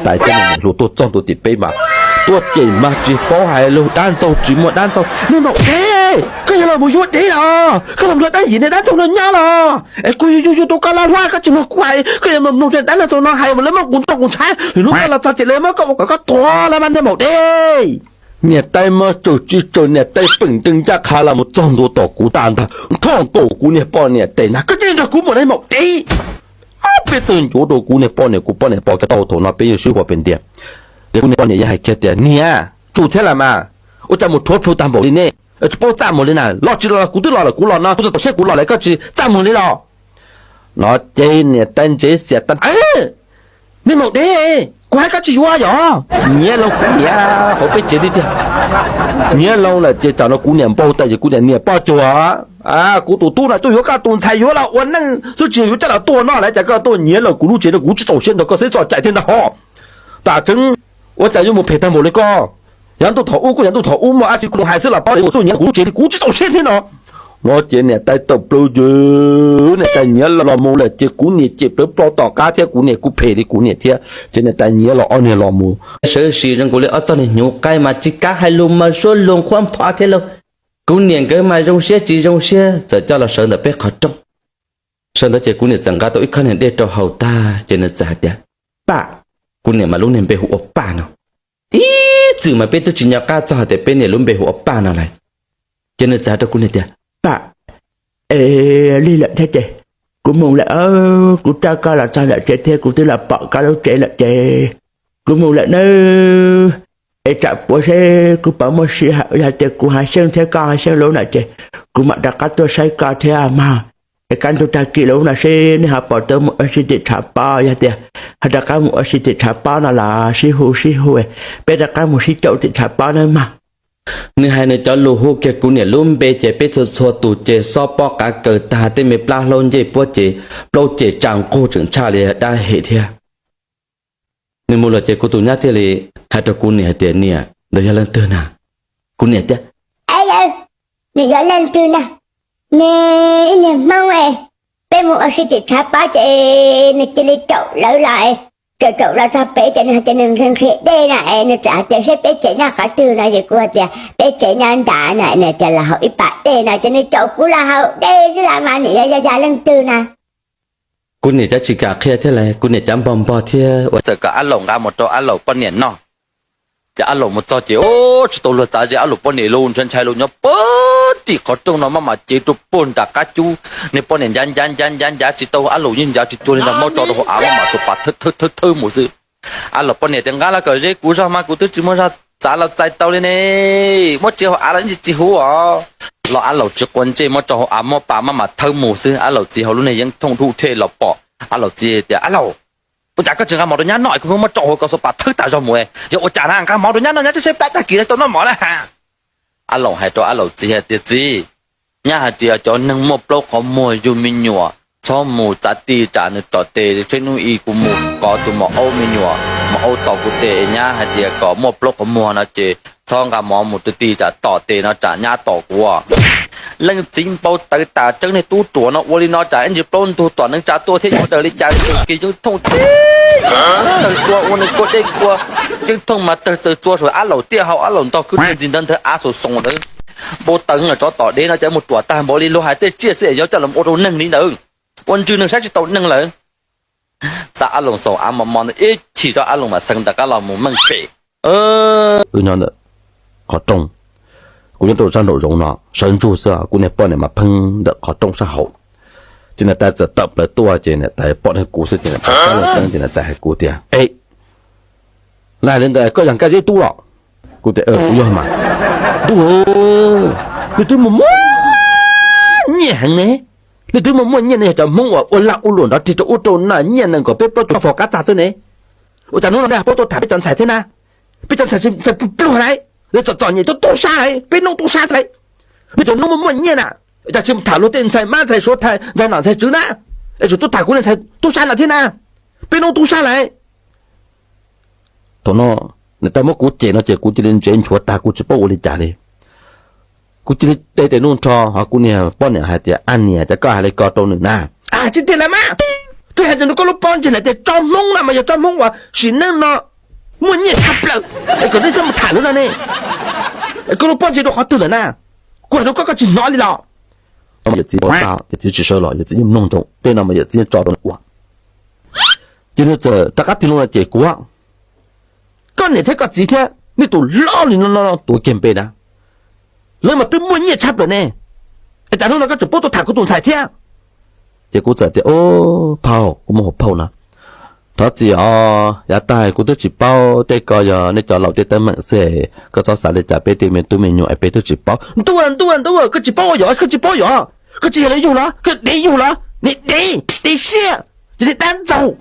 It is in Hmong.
Tais cov niam hluas tuaj txog ntua tim peb mas tuaj cem mas tsis paub hais lus, dab ntxaug tsis muaj dab ntxaug. Nej maum deb, koj yog los mus yuav dev los koj los nrog dab yim niag dab ntxaug no nyob los? Es kuv yug yug yug tus koj laj hluas koj tsis mloog kuv hais, koj yuav mus mloog dab ntxaug no hais mas lawv muab kuv nrog kuv ntshai, lwm hnub koj los txog ces lawv muab koj ua kom koj tuag los mas niag maum deb. Niam tais mas tsaug tsis tsaug niam tais peem nrees ncaj qha los mus txog ntua tom kuv tag ntag, nthoj nkaus kuv niag poj niam tes ntag, koj cia li nrog kuv mus niag maum deb. Peb tug ncuav rau kuv niag poj niam, kuv poj niam pom kiag tau thaum no peb yeej sib huas pem ntiag. Ces kuv niag poj niam yeej hais kiag tias niam, tsum thiab las mas, ua cas mus rhuav plhu tag npaum li nej, tsis paub txaj muag li na, los tsis los los kuv twb los lawm, kuv los no kuv txaus siab kuv los lawm koj tsis txaj muag li los? No ces niam tais ntsev xiam tas, niag maum deb, kuv hais koj tsis yuav yom? Nyiav loo kuv niam hauv peb tsev li tiag. Nyiav loo lawm ces tsam no kuv niam npau taws ces kuv niam, niam poj cuag, kuv tus tub no tuaj yuav koj tus ntxhais yuav los ua neej xwb tsis yog yuav coj los tuag no lawm, cas koj tuaj nyiav loo kuv lub tsev no, kuv tsis txaus siab nrog koj xwb, txoj cai thiab ntag ho. Tam tseeb, ua cas yuav mus phem tag npaum li koj? Yav ntuj thaum ub kuj yav ntuj thaum ub, muaj dab tsi kuv hais xwb los paub, tuaj nyiav kuv lub tsev li kuv tsis txaus siab thiab no. No ces niam tais tawm plaws ces niam tais nyiav los mus lawm ces kuv niam cem plawv ploj tom qab thiab, kuv niam kuj phem li kuv niam thiab ces niam tais nyiav los ob niag los mus. Sawv sim zoo nkaus li ob txoj niag hnyuv qaib mas tsis kav hais lus mas suab luag qhuab npho thiab lauj. Kuv niam nkawd mas zoo siab tsis zoo siab txawm coj los sawv ntawm peb qhov rooj. Sawv ntawd ces kuv niam txawm nqa tau ib khob niag dej rau haus tag ces nws txawm hais tias, Paj, kuv niam mas lub niag npe hu ua Paj no. Ib txwm mas peb twb tsis nco qab txog hais tias peb niam lub npe hu ua Paj no lawm. Ces nws txawm hais rau kuv niam tias, Paj, es lig lawm thiab ces kuv mus lawm, kuv coj koj los txog ntawm tsev thiab kuv twb los pom koj lub tsev lawm ces kuv mus lawm nawb. Es tsam puav seb kuv puas muaj sij hawm, yog tias kuv hav xyeej thiab koj hav xyeej lub no ces kuv mam rov qab tuaj saib koj thiab mog. Es kaj ntug tag kis lub no seb nej ho puas tau mus ua si tim tshav pob, yog tias ho rov qab mus ua si tim tshav pob no los sib hu sib hu, peb rov qab mus sib caum tim tshav pob nawb mog. Nws hais nws cov lus hu kiag kuv niam lub npe ces peb txhua txhua tus ces xob pob qav kaws tag, tej me plab hlaub ncej puab ces plaub ceg tsa nqug tseem tshaj li dab hem thiab. Nws mus lawm ces kuv tus nyab thiaj li hais rau kuv niam hais tias, Niam, ntawd yog leej twg na? Kuv niam tias, Yawg, nws yog leej twg na? Nws ib niag Hmoob es, peb mus ua si tim tshav pob ces nws cia li caum lawv los, caum caum los txog pem ces nws hais tias nws nqhis nqhis dej na es nws txawm hais tias seb peb tsev nyob qhov twg no ces kuv hais tias peb tsev nyob nrad na, nws tias los haus ib pas dej no ces nws caum kuv los haus dej xwb los mas niam yog yog yog leej twg na? Kuv niam cav tsis kam qhia thiab lauj, kuv niam cav npog npog thiab ua txawm kom Ab Laum nqa mus rau Ab Laum poj niam noj. Ces Ab Laum mus txog ces tsis tau luag txav ze Ab Laum poj niam lus, ntshai ntshai lus nyob puag tim qhov rooj no maj mam cev rau puag nram qab cub. Niag poj niam ncav ncav ncav ncav ncav tsis tau, Ab Laum yeej ncav tsis cuag li ntag, muab tso rau hauv av maj mam xuas pas thawb thawb thawb mus xwb. Ab Laum poj niam tias nqa los kom ze kuv zog mas kuv twb tsis muaj zog txav los txais tau li ne, muab tso hauv av los tsis huv os. Los Ab Laum tsis quav ntsej muab tso hauv av muab pas maj mam thawb mus xwb, Ab Laum txiv hauv lub niag yeeb thooj dhuj rhe los pom, Ab Laum txiv tias Ab Laum, ua cas koj tsis nqa mov rau nyab noj, kuv muab tso hauv ko xuas pas thawb tas zog mus, yog ua cas na, nqa mov rau nyab noj, nyab tshaib tshaib plab tag kis tau noj mov na. Ab Laum hais rau Ab Laum txiv hais tias txiv, nyab hais tias cov neeg muaj plaub qhov muag yug me nyuam txhob mus txav ti tsam nws tom tes, tshaib hnub ib kuv mus kov tus maum aub me nyuam, maum aub tom kuv tes, nyab hais tias kom muaj plaub qhov muag no ces txhob nqa mov mus rau ti tsam tom tes no tsam nyab tom kuv. Leej txiv npau taws tas tseeb, niag tub ruam no ua li no tsam ib ntsis plaub ntug tom neev tsa tuaj thiab yuav daws li cas, kis yeeb thooj tawg txua ua nws kua dej kua, yeeb thooj mas tawg txaws txua saum Ab Laum tiaj hau, Ab Laum ntog khwb ntxig ntawd ntawd av xoom xoom ntawd. Npau taws tsov tom dev no cas mus ruam tag npaum li, luag hais tej tsiaj xwb es yuav coj los ua rau neeg li ntawd, ua ntswg neeg saib tsis taus neeg lawm. Xa Ab Laum xaum av mos mos ntawd ib chim rau Ab Laum mam xeev rov qab los mus meej pem. Wb nyob ntawm qhov rooj, kuv nyob rau sab nraum zoov no sawv ntsug xwb, kuv niag poj niam mas pheej ntawm qhov rooj sab hauv. Ces niam tais txawm tawm plaws tuaj ces niam tais pom niag kuv xwb ces niam tais txawm hais kuv tias, E, laj li ntawd koj yog Nkaj Zeb tub los? Kuv tias, Kuv yog mas. Ntuj, leej twg muaj muaj nyiaj heev ne? Leej twg muaj muaj nyiaj ne? Yog cov Hmoob uas ua lag ua luam nrov rig rau ub rau no, nyiaj nees nkaum peb plaub caug fo qab txag xwb ne. Ua cas hnub no nej ho paub tuaj tham peb cov ntxhais thiab na? Peb cov ntxhais tsis ntxhais pluag lauj, lawv txom txom nyem tuaj tub sab lauj, peb noob tub sab lauj. Peb cov noob muaj muaj nyiaj na, cas tsis mus tham luag tej ntxhais mab ntxhais suav, ntxhais nom ntxhais tswv na, es tseem tuaj tham kuv li ntxhais tub sab no thiab na? Peb noob tub sab lauj. Thaum no niam tais muab kuv cem no ces kuv cia li ntsev nchuav tag, kuv tsis paub ua li cas li. Kuv cia li de tes nuj nrho, ho kuv niag poj niam hais tias, Ab niam, cas koj hais li ko rau nws na? Tsis tiag las mas, twb hais tias nws koj lub pob ntseg lawm tias tso Hmoob no mas yog tso Hmoob uas sim neej no muaj nyiaj tshaj plaws, es kom nej txhob mus tham lawv no ne. Koj lub pob ntseg rau qhov twg lawm na? Kuv hais rau koj, koj tsis hnov li los? Yawm txiv, yawm txiv tsis sawv los, yawm txiv yeej mloog ntsoov tej no mas yawm txiv yeej tso rau nws ua. Ces nws txawm rov qab tig loo no ces kuv, koj niam thiab koj txiv thiab nej tus hlob li no no tuav kiag npe na, lawv mas twb muaj nyiaj tshaj plaws ne, es cas hnub no koj tseem paub tuaj tham kuv tus ntxhais thiab? Ces kuv txawm tias, Ub, phauj, kuv muaj hauv phauj no. Thov txim os, yav tag kuv twb tsis paub, tej ko yog nej cov laus tej teeb meem xwb, koj txhob xav li cas, peb tej me tub me nyuam es peb twb tsis paub. Ntuj, ntuj, ntuj, koj tsis paub yog, koj tsis paub yog, koj tsis yog li yug los, koj dev yug los, niag dev, dev siab, ces niag dab ntxaug.